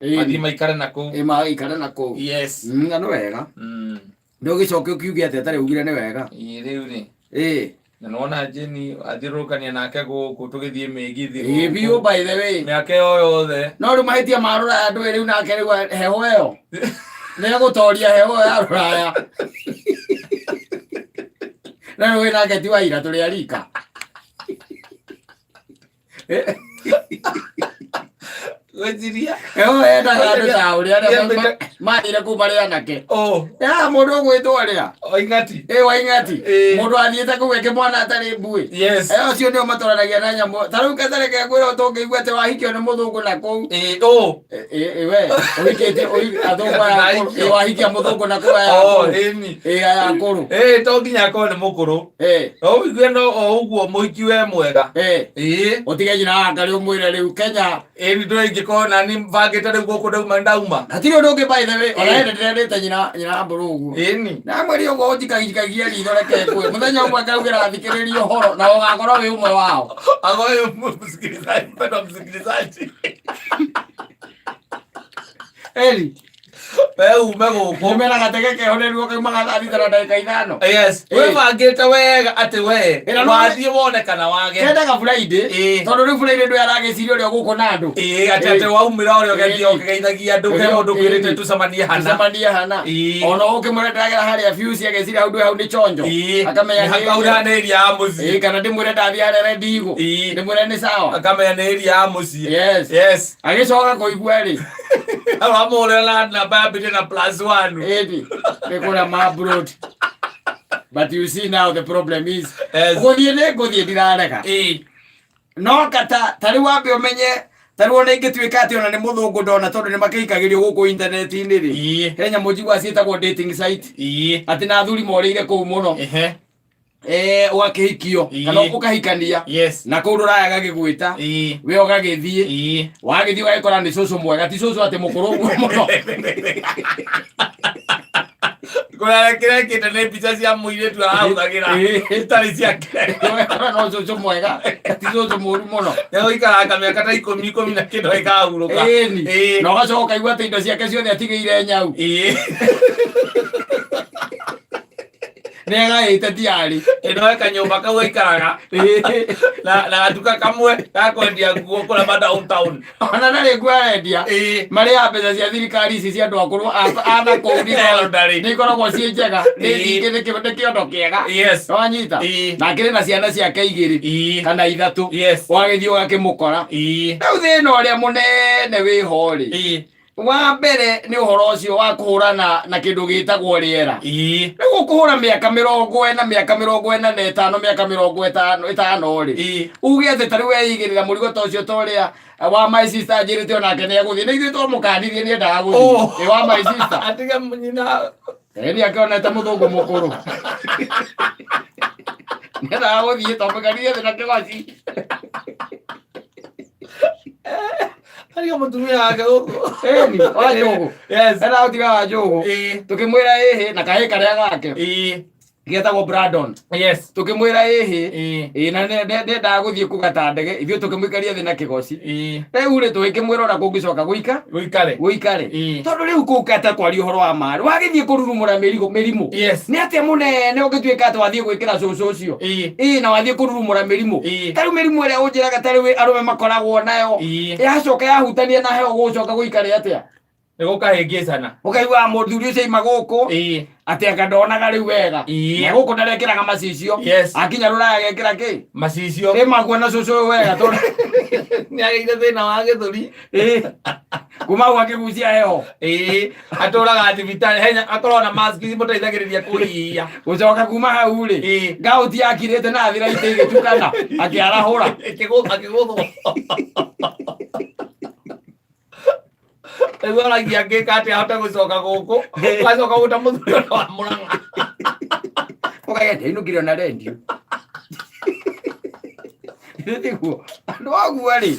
Mathiĩ maikare na kũu. Ĩ maikare na kũu. Yes. Na nĩ wega. Nĩ ũgĩcoke ũkiuge atĩa tarĩ ugire nĩ wega. Ĩ rĩu rĩ. Ĩ. Na nĩwona Jane athiũrũrũkania nake gũkũ tũgĩthiĩ mĩgithi Ĩ gũkũ. biũ by the way. Mĩaka ĩyo yothe. No rĩu mahĩtia ma rũraya ndũĩ rĩu nake rĩu heho ĩyo. Nĩ egũtoria heho ĩyo ya rũraya. Na rĩu wĩ nake ti wa ira tũrĩ a rika. Gwĩciria. Heho yendaga andũ ta ũrĩa arĩa Yambĩte- mathire kũu marĩ anake. Oh, Ya mũndũ ũgwĩtwo ũrĩa. Oing'ati. Ĩ Waing'ati. Ĩ. Mũndũ athiĩte kũu eke mwana atarĩ mbuĩ. Yes. Eh, acio nĩo matwaranagia na nyamũ. Ta rĩu ketareke ngwĩra tũngĩigua atĩ wahikio nĩ mũthũngũ na kũu. Ĩ, oh. Ĩ- ĩ- ĩ, we ũhikĩtie athũngũ aya akũrũ. Ndahikio. Ĩ, wahikia mũthũngũ na kũu aya Oh, akũrũ. ĩni. Ĩ aya akũrũ. Ĩ, to nginya akorwo nĩ mũkũrũ. Ĩ, No ũigue no o ũguo mũhiki we mwega. ĩ. Ĩ. Ũtige nyina wa Ngarĩ ũmwĩre rĩu Kenya Ĩ nĩ ingĩkorwo na nĩ bangĩte rĩu gũkũ ndauma ndauma. hatirĩ ũndũ ũngĩ by the way ona Ĩ. hĩndĩ ndĩrerĩte nyina nyina wa mbũrũ ũguo. Ĩni. Namwĩrire ũguo ũnjikagijikagia ritho reke ngũĩ mũthenya ũmwe ngaugĩra thikĩrĩria ũhoro na ũgakorwo wĩ ũmwe wao. Agoyo msikilizaji, mpendwa msikilizaji. Eli We ume gũkũ. ume na gatege keho nĩruo kaumaga thaa thita na ndagĩka ithano. Yes. Ĩ. Wĩbangĩte wega atĩ we Ĩna no- wathiĩ wone kana wage. Kendaga Friday Ĩ. tondũ rĩu Friday ndũ aragĩciria ũrĩa gũkũ na andũ. Ĩ, atĩ atĩ waumĩra ũrĩa ũgathiĩ Ĩ. ũkĩgeithagia andũ he Ĩ. mũndũ kwĩrĩte Ĩ. tũcemanie hana. Tũcemanie hana. Ĩ. Ona ũkĩmwĩra ndĩragera harĩa fuse ageciria hau ndũ hau nĩ chonjo. Ĩ. Akamenya Nĩ hau nĩ area ya mũciĩ. Ĩ, kana ndĩmwĩre ndathiĩ harĩa Red Eagle. Ĩ. Ndĩmwĩre nĩ sawa. Akamenya nĩ area ya mũciĩ. Yes. Yes. Agĩcoka kũigua rĩ. Wamũhũrĩra na namba yambĩtie na plus one. Ĩndi nĩ kũrĩa ma abroad. But you see now the problem is Yes. gũthiĩ nĩ ngũthiĩ ndirarega. Ĩ. No kata ta rĩu wambe ũmenye ta rĩu ona ingĩtuĩka atĩ ona nĩ mũthũngũ ndona tondũ nĩ makĩhikagĩrio gũkũ intaneti-inĩ rĩ. Ĩ. He nyamũ njiguaga ciĩtagwo dating site. Ĩ. Atĩ na athuri morĩire kũu mũno. Ehe. Eh, ũgakĩhikio Ĩ. kana ũkahikania Yes. na kũu rũraya gagĩgwĩta Ĩ. we ũgagĩthiĩ Ĩ. wagĩthiĩ ũgagĩkora nĩ cũcũ mwega ti cũcũ atĩ mũkũrũ ũguo mũno Kũrĩa kĩrekĩte nĩ mbica cia mũirĩtu arahũthagĩra Ĩ. itarĩ ciake. Ũgakora no cũcũ mwega ti cũcũ mũru mũno Nĩgũikaranga mĩaka ta ikũmi ikũmi na kĩndũ ĩkahurũka. ĩni Ĩ. na ũgacoka ũkaigua atĩ indo ciake ciothe atigĩire nyau Ĩ. Nĩ agaĩte tiarĩ. Ĩno he kanyũmba kau aikaraga na na gatuka kamwe ga kwendia nguo kũrĩa ma downtown. Ona ndarĩ nguo arendia. Ĩ. Marĩaga mbeca cia thirikari ici cia andũ akũrũ a na kũu Elderly. nĩ ikoragwo ciĩ njega. Nĩ Ĩ. nyingĩ nĩ kĩondo kĩega. Yes. Nĩwanyita? Ĩ. Na akĩrĩ na ciana ciake igĩrĩ Ĩ. kana ithatũ. Yes. Ũgagĩthiĩ ũgakĩmũkora. Ĩ. Rĩu thĩna ũrĩa mũnene wĩho rĩ. Ĩ. Wa mbere nĩ ũhoro ũcio wa kũhũrana na kĩndũ gĩtagwo rĩera. Ĩĩ. Rĩu ũkũhũra mĩaka 40, mĩaka 45, mĩaka 55 rĩ. Ĩĩ. Uge atĩ ta rĩu weigĩrĩra mũrigo ta ũcio ta ũrĩa wa my sister anjĩrĩte onake nĩ egũthiĩ. Nĩ ithuĩ twamũkanirie nĩ endaga gũthiĩ. Oh. Ĩ wa my sister. Atige nyina. Ĩni akĩonete mũthũngũ mũkũrũ. Nĩ endaga gũthiĩ twamũkanirie thĩ na kĩgoci. Ariga mũtumia wake gũkũ. Ĩni, wa njũgũ. Yes. Ena gũtiga wa njũgũ. Ĩĩ. Tũkĩmwĩra ĩhĩ na kahĩ karĩa gake. Ĩĩ. Getagwo Brandon. Yes. Tũkĩmwĩra ĩhĩ. Ĩĩ. Ĩĩ na ndendaga gũthiĩ kũgata ndege. Ithuĩ tũkĩmũikaria thĩ na kĩgoci. Ĩĩ. Rĩu rĩ tũgĩkĩmwĩra ona kũngĩcoka gũika Gũikare. gũikare. Ĩĩ. Tondũ rĩu kũu kata kwaria ũhoro wa marĩ wagĩthiĩ kũrurumũra mĩrigo mĩrimũ. Yes. Nĩ atĩa mũnene ũngĩtuĩka atĩ wathiĩ gwĩkĩra cũcũ ũcio. Ĩĩ. Ĩĩ na wathiĩ kũrurumũra mĩrimũ. Ĩĩ. Ta rĩu mĩrimũ ĩrĩa ũnjĩraga ta rĩu arũme makoragwo nayo. Ĩĩ. Yacoka yahutania na heho gũcoka gũikare atĩa? Nĩ gũkahĩngĩcana. Ũkaigua mũthuri ũcio aima gũkũ Ĩĩ. atĩ anga ndonaga rĩu wega. Ĩĩ. Na gũkũ ndarekĩraga macicio. Yes. Akinya rũraya agekĩra kĩ? Macicio. Ĩ makuona cũcũ ũyũ wega tondũ Nĩ agĩire thĩna wa gĩthũri. Ĩĩ. Kuma hau akĩgucia heho. Ĩĩ. Atũraga thibitarĩ henya akorwo na mask imũteithagĩrĩria kũhihia. Gũcoka kuma hau rĩ. Ĩĩ. Ngauti yakirĩte na athiraitĩ ĩgĩtukana akĩarahũra. Akĩgũthwo. Rĩu aragia angĩka atĩa ahote gũcoka gũkũ. Acoka gũta mũthuri ũrĩa wa Mũrang'a. Ũkaiga ndainũkire ona rendio. Nĩ tiguo andũ aguo rĩ.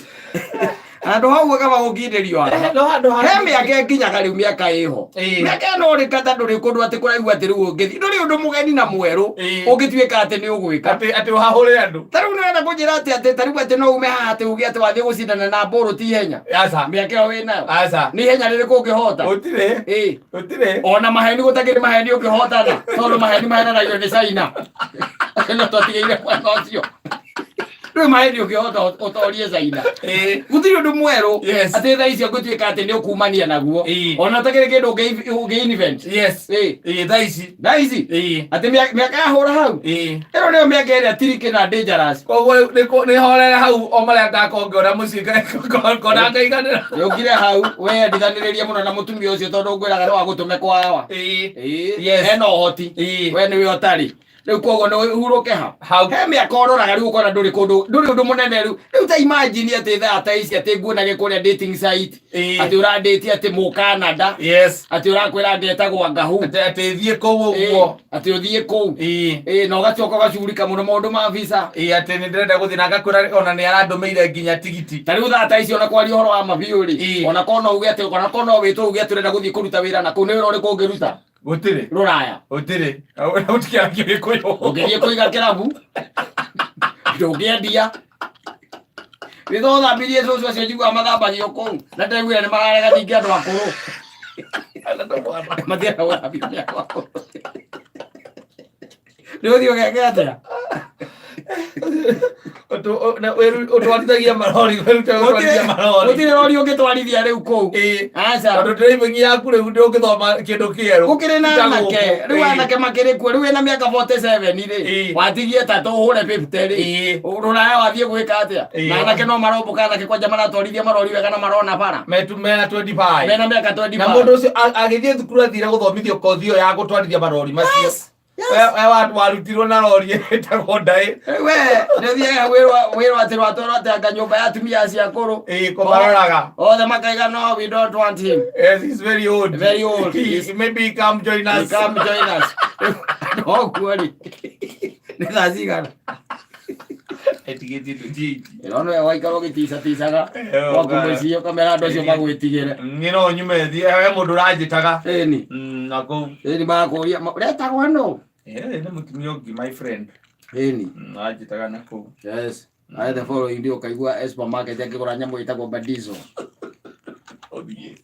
Handũ hau kaba gũkindĩrio haha. No handũ He mĩaka ĩkinyaga rĩu mĩaka ĩho. Ĩĩ. Mĩaka ĩno ũrĩ kata ndũrĩ kũndũ atĩ kũraihu atĩ rĩu ũngĩthiĩ. Ndũrĩ ũndũ mũgeni na mwerũ Ĩĩ. ũngĩtuĩka atĩ nĩ ũgwĩka. Atĩ ũhahũre andũ. Ta rĩu nĩwenda kũnjĩra atĩ atĩ ta rĩu atĩ no ume haha atĩ uge atĩ wathiĩ gũcindana na mbũrũ ti ihenya. Aca. Mĩaka ĩyo wĩnayo. Aca. Nĩ ihenya rĩrĩkũ ũngĩhota? Gũtirĩ. Ĩĩ. Gũtirĩ. Ona maheni gũtakĩrĩ maheni ũngĩhotana tondũ maheni mahenanagio nĩ China. No twatigĩire mwena ũcio. Rĩu maheni ũngĩhota ũtorie China. Ĩĩ. Gũtirĩ ũndũ mwerũ Yes. atĩ thaa icio ngũtuĩka atĩ nĩ ũkumania naguo. Ĩĩ. Ona ũtakĩrĩ kĩndũ ũngĩ invent. Yes. Ĩĩ. Ĩĩ thaa ici. Thaa ici Ĩĩ. atĩ mĩaka yahũra hau. Ĩĩ. Ĩno nĩyo mĩaka ĩrĩa tiriki na dangerous. Koguo nĩ horere hau o marĩa ngakorwo ngĩona mũciĩ ngona ngaiganĩra. Nĩũkire hau weyendithanĩrĩrie mũno na mũtumia ũcio tondũ ngwĩraga no agũtũme kwa awa. Ĩĩ. Ĩĩ. Yes. Ena ũhoti. Ĩĩ. We nĩwe ũtarĩ. Rĩu koguo nĩ ũhurũke ha. Hau. He mĩaka ũroraga rĩu ũkona ndũrĩ kũndũ ndũrĩ ũndũ mũnene rĩu. Rĩu ta imagine atĩ thaa ta ici atĩ nguonage kũrĩa dating site. Ĩĩ. Atĩ ũrandĩti atĩ mũkanada. Yes. Atĩ ũrakwĩra ngetagwo Ngahu. Atĩ thiĩ kũu ũguo. Atĩ ũthiĩ kũu. Ĩĩ. Ĩĩ na ũgacoka ũgacurika mũno maũndũ ma visa. Ĩĩ atĩ nĩ ndĩrenda gũthiĩ na ngakwĩra ona nĩ arandũmĩire nginya tigiti. Ta rĩu thaa ta ici ona kwaria ũhoro wa mabiũ rĩ. Ĩĩ. Ona korwo no uge atĩ ona korwo no wĩtwo uge atĩ ũrenda gũthiĩ kũruta wĩra na kũu nĩ wĩra ũrĩkũ ũngĩruta? Gũtirĩ. Rũraya. Gũtirĩ. Gũtikĩarakio Gĩkũyũ. Ũngĩthiĩ kũiga kĩrabu ndũngĩendia. Nĩ thothambirie cũcũ acio njiguaga mathambagio kũu na ndaiguire nĩ mararega ningĩ andũ akũrũ. Matienda gũthambio nĩ andũ akũrũ. Nĩ ũthiĩ ũgeke atĩa? Ũtwarithagia marori, wĩrute gũtwarithia marori. Gũtirĩ rori ũngĩtwarithia rĩu kũu. Ĩĩ. Aca. Tondũ driving yaku rĩu ndũngĩthoma kĩndũ kĩerũ. Gũkĩrĩ na Ta anake gũkũ. rĩu Ĩĩ. anake makĩrĩ kuo rĩu wĩna mĩaka 47 rĩ Ĩĩ. watigie ĩtatũ ũhũre 50 rĩ Ĩĩ. rũraya wathiĩ gwĩka atĩa Ĩĩ. na anake no marombũka anake kwanja maratwarithia marori wega na marona bara Metu mena 25. mena mĩaka Na 25 mũndũ ũcio agĩthiĩ thukuru athire gũthomithio kothi ĩyo ya gũtwarithia marori macio. Yes, yes. We warutirwo na rori ĩtagwo ndaĩ. We nĩũthiaga wĩrwo atĩ rwatwarwo atĩ anga nyũmba ya atumia acio akũrũ. Ĩĩ kũmaroraga. Othe makaiga no we don't want him. Yes, he's very old. Very old. Maybe he come join He us. come join us. Noguo rĩ nĩ thaa cigana? Etigĩtie tũthiĩ. Ĩno nĩwe waikara ũgĩticaticaga Eh, gwaku ũkara. mũciĩ ũkamera andũ acio magwĩtigĩre. Niĩ no nyume thiĩ he mũndũ ũranjĩtaga. Ĩni. Na kũu. Ĩni magakũria ũretagwo nũ? Nĩ mũtumia ũngĩ my friend. Ĩni. Anjĩtaga na kũu. Yes. I the following day ũkaigua supermarket akĩgũra nyamũ ĩtagwo Badizo. Ũthiĩ.